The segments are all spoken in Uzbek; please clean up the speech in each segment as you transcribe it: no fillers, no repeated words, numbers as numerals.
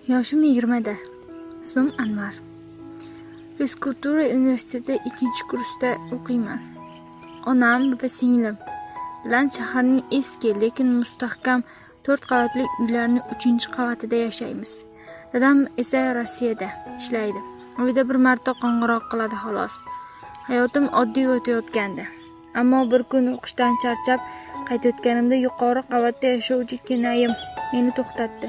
Yoshim 20da. Ismim Anvar. Fizkultura universitetida 2-kursda o'qiyman. Onam va singlim bilan shaharning eski, lekin mustahkam 4 qavatli uylarning 3-qavatida yashaymiz. Dadam esa Rossiyada ishlaydi. Oyda bir marta qo'ng'iroq qiladi xolos. Hayotim oddiy o'tayotgandi. Ammo bir kun o'qishdan charchab qaytayotganimda yuqori qavatda yashovchi kenayim meni to'xtatdi.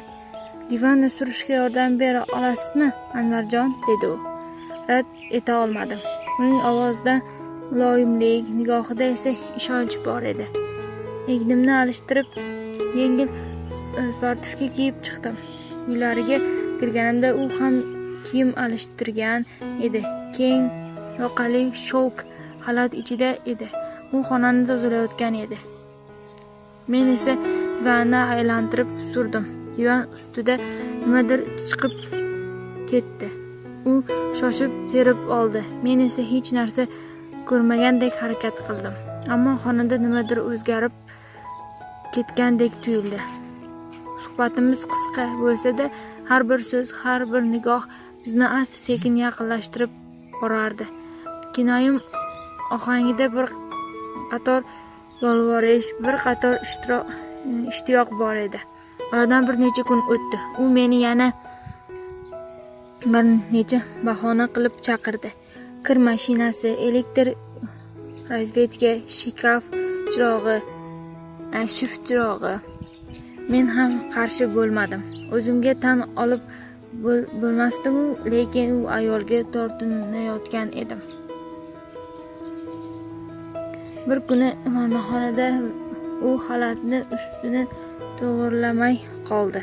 "Divanni surishga yordam bera olasizmi, Anvarjon?" dedi u. Rad eta olmadim. Uning ovozida muloyimlik, nigohida esa ishonch bor edi. Egnimni alishtirib, yengil portifka kiyib chiqdim. Uylariga kirganimda u ham kiyim alishtirgan edi. Keng yoqali sho'lk xalat ichida edi. U xonani tozalayotgan edi. Men esa divanni aylantirib surdim. Divan ustida nimadir chiqib ketdi. U shoshib terib oldi. Men esa hech narsa ko'rmagandek harakat qildim. Ammo xonada nimadir o'zgarib ketgandek tuyuldi. Suhbatimiz qisqa bo'lsa-da, har bir so'z, har bir nigoh bizni asta-sekin yaqinlashtirib borardi. Kinoyim ohangida bir qator yolvorish, bir qator ishtiyoq bor edi. Oradan bir necha kun o'tdi. U meni yana bir necha bahona qilib chaqirdi. Kir mashinasi, elektr razvedka, shkaf chirog'i, shift chirog'i. Men ham qarshi bo'lmadim. O'zimga tan olib bo'lmasdim-u, lekin u ayolga tortinayotgan edim. Bir kuni mehmonxonada u xalatni ustini to'g'rilamay qoldi.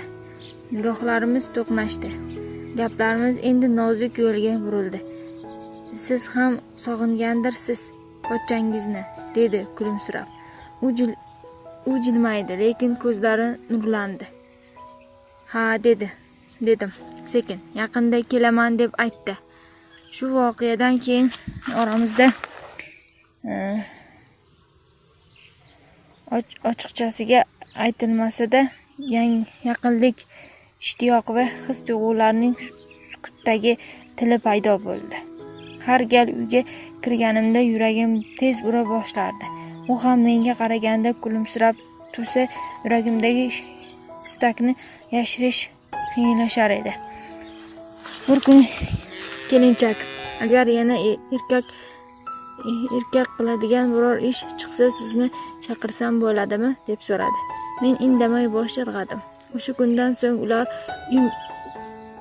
Nigohlarimiz to'qnashdi. Gaplarimiz endi nozik yo'lga burildi. "Siz ham sog'ingandirsiz pochchangizni", dedi kulimsirab. U jilmaydi, lekin ko'zlari nurlandi. "Ha, dedi, dedim sekin. Yaqinda kelaman deb aytdi." Shu voqeadan keyin oramizda ochiqchasiga aytilmasa-da, yaqinlik, ishtiyoq va his-tuyg'ularning sukutdagi tili paydo bo'ldi. Har gal uyga kirganimda yuragim tez ura boshlardi. U ham menga qaraganda kulimsirab tursa, yuragimdagi istakni yashirish qiyinlashar edi. Bir kun kelinchak, "Agar yana erkak qiladigan biror ish chiqsa, sizni chaqirsam bo'ladimi?" deb so'radi. Men indamay bosh irg'adim. O'sha kundan so'ng ular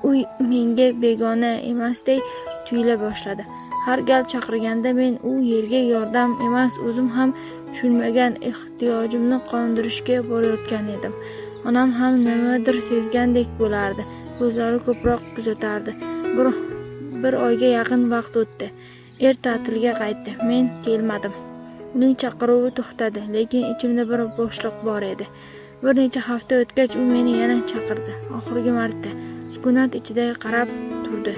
uy menga begona emasdek tuyula boshladi. Har gal chaqirganda men u yerga yordam emas, o'zim ham tushunmagan ehtiyojimni qondirishga borayotgan edim. Onam ham nimadir sezgandek bo'lardi. Ko'zlari ko'proq kuzatardi. Bir oyga yaqin vaqt o'tdi. Er ta'tilga qaytdi. Men kelmadim. Uning chaqiruvi to'xtadi, lekin ichimda bir bo'shliq bor edi. Bir necha hafta o'tgach, u meni yana chaqirdi. Oxirgi marta sukunat ichida qarab turdi.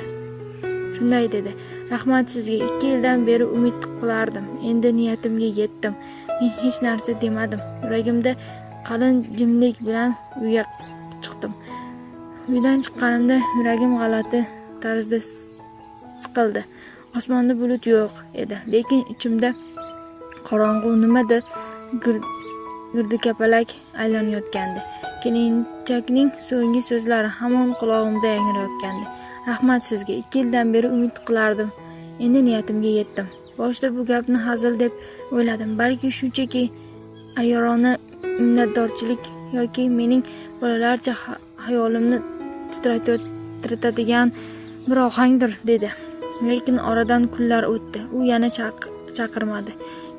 Shunday dedi: "Rahmat sizga, 2 yildan beri umid qilardim. Endi niyatimga yetdim." Men hech narsa demadim. Yuragimda qalin jimlik bilan uyga chiqdim. Uydan chiqqanimda yuragim g'alati tarzda siqildi. Osmonda bulut yo'q edi, lekin ichimda qorong'u nimadir girdikapalak aylanayotgandi. Kelinchakning so'nggi so'zlari hamon qulog'imda yangrayotgandi. "Rahmat sizga, 2 yildan beri umid qilardim. Endi niyatimga yetdim." Boshida bu gapni hazil deb o'yladim. Balki shunchaki ayyorona minnatdorchilik yoki mening bolalarcha xayolimni titratadigan bir ohangdir dedi. Lekin oradan kunlar o'tdi. U yana chaqirmadi.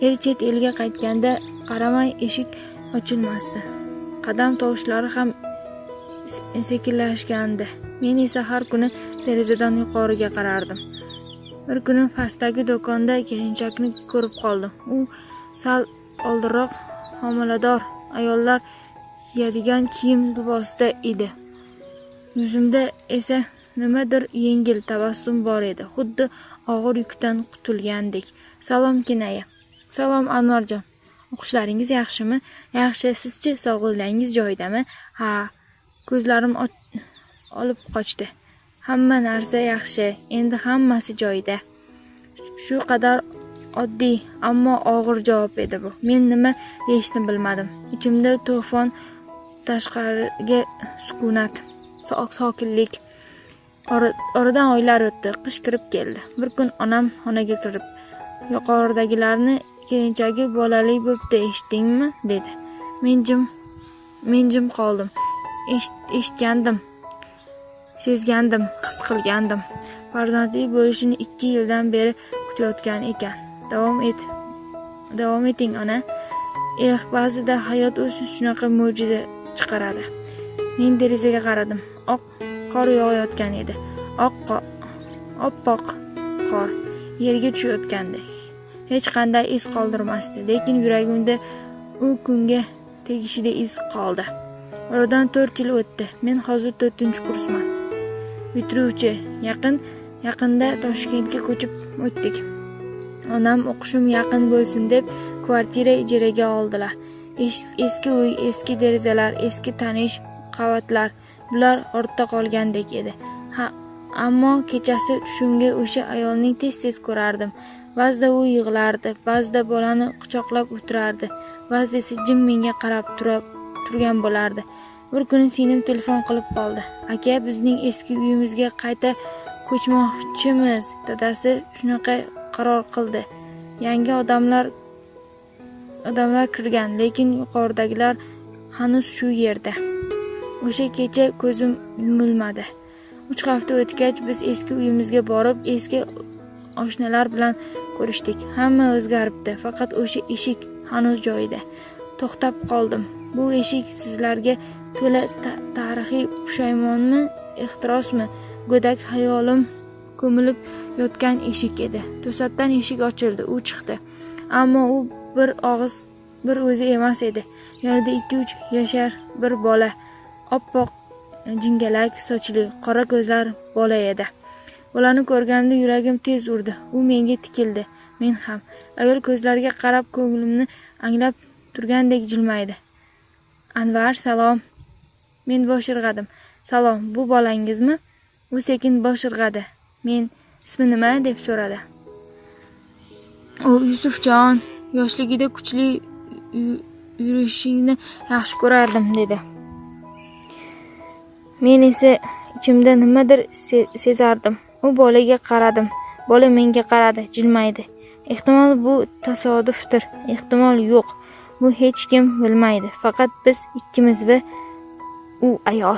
Er chet elga qaytganda qaramay eshik ochilmasdi. Qadam tovushlari ham sekinlashgandi. Men esa har kuni derazadan yuqoriga qarardim. Bir kuni pastdagi do'konda kelinchakni ko'rib qoldim. U sal oldinroq homilador ayollar kiyadigan kiyim libosida edi. Yuzimda esa nimadir yengil tabassum bor edi, xuddi og'ir yukdan qutulgandek. "Salom, kenaya." "Salom, Anvarjon. O'qishlaringiz yaxshimi?" "Yaxshi, sizchi, sog'ligingiz joyidami?" "Ha." Ko'zlarim olib qochdi. Hamma narsa yaxshi, endi hammasi joyida. Shu qadar oddiy, ammo og'ir javob edi bu. Men nima deyishni bilmadim. Ichimda to'fon, tashqariga sukunat, sokinlik. Oradan oylar o'tdi, qish kirib keldi. Bir kun onam xonaga kirib, "Yuqoridagilarni kelinchagi bolali bo'pti, eshitdingmi?" dedi. Men jim qoldim. Eshitgandim, sezgandim, his qilgandim. Farzandli bo'lishini 2 yildan beri kutayotgan ekan. Davom eting ona. Eh, ba'zida hayot o'zi shunaqa mo'jiza chiqaradi. Men derazaga qaradim. Oq qor yog'ayotgan edi. Oppoq qor yerga tushayotgandi. Hech qanday iz qoldirmasdi, lekin yuragimda u kunga tegishli iz qoldi. Oradan 4 yil o'tdi. Men hozir 4-kursman. Bitiruvchi. Yaqinda Toshkentga ko'chib o'tdik. Onam o'qishim yaqin bo'lsin deb kvartira ijaraga oldilar. Eski uy, eski derazalar, eski tanish qavatlar, bular ortda qolgandek edi. Ha, ammo kechasi tushimga o'sha ayolning tez-tez ko'rardim. Ba'zida u yig'lardi, ba'zida bolani quchoqlab o'tirardi, ba'zida esa jim menga qarab turgan bo'lardi. Bir kuni singlim telefon qilib qoldi. "Aka, bizning eski uyimizga qayta ko'chmoqchimiz. Dadasi shunaqa qaror qildi. Yangi odamlar kirgan, lekin yuqoridagilar hanuz shu yerda." O'sha kecha ko'zim yumilmadi. 3 hafta o'tgach biz eski uyimizga borib, eski oshnalar bilan ko'rishdik. Hamma o'zgaribdi, faqat o'sha eshik hanuz joyida. To'xtab qoldim. Bu eshik sizlarga to'la tarixiy pushaymonmi, ehtirosmi? Go'dak hayolim ko'milib yotgan eshik edi. To'satdan eshik ochildi, u chiqdi. Ammo u bir o'zi emas edi. Yonida 2-3 yashar bir bola, oppoq jingalak sochli, qora ko'zlar bola edi. Bolani ko'rganimda yuragim tez urdi. U menga tikildi. Men ham. Ayol ko'zlariga qarab ko'nglimni anglab turgandek jilmaydi. "Anvar, salom." Men bosh irg'adim. "Salom, bu bolangizmi?" U sekin bosh irg'adi. Men "Ismi nima?" deb so'radi. U "Yusufjon, yoshligida kuchli yurishingni yaxshi ko'rardim" dedi. Men esa ichimda nimadir sezardim. U bolaga qaradim. Bola menga qaradi, jilmaydi. Ehtimol bu tasodifdir, ehtimol yo'q. Bu hech kim bilmaydi. Faqat biz ikkimiz va u ayol.